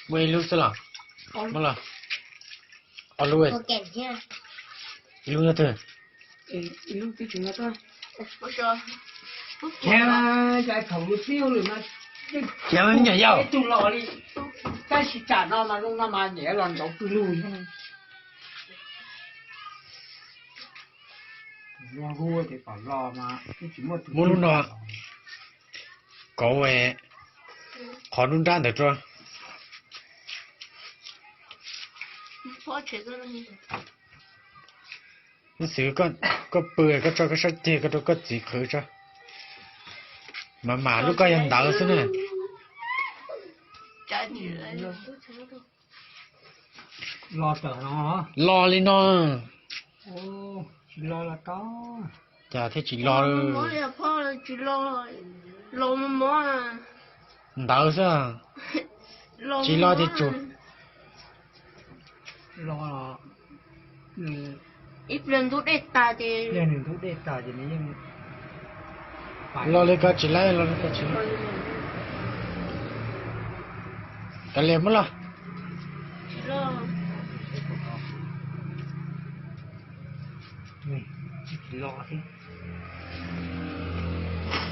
Muaj ib lub xwb los? Muaj los? Ob lub. Ib lub nyob twg? Khiav me nyuam yaus. Tab sis tsam no mas zoo no mas niam los nrauv pw lug. Muab lub no kauv qhov nruab nrab ntawd rau. Xwb koj pw koj tso koj sab ceg koj rau koj txiv qhwv tso. Mas mam lub koj yog ntawd xwb na. Los li no. Cas thiaj tsis los? Ntawd xwb. Tsis los ces tsum. Ib pliag ntub dej tag ces, los li koj tsis laib, los li koj tsis laib. Kav liam muab los. Tsis los xwb.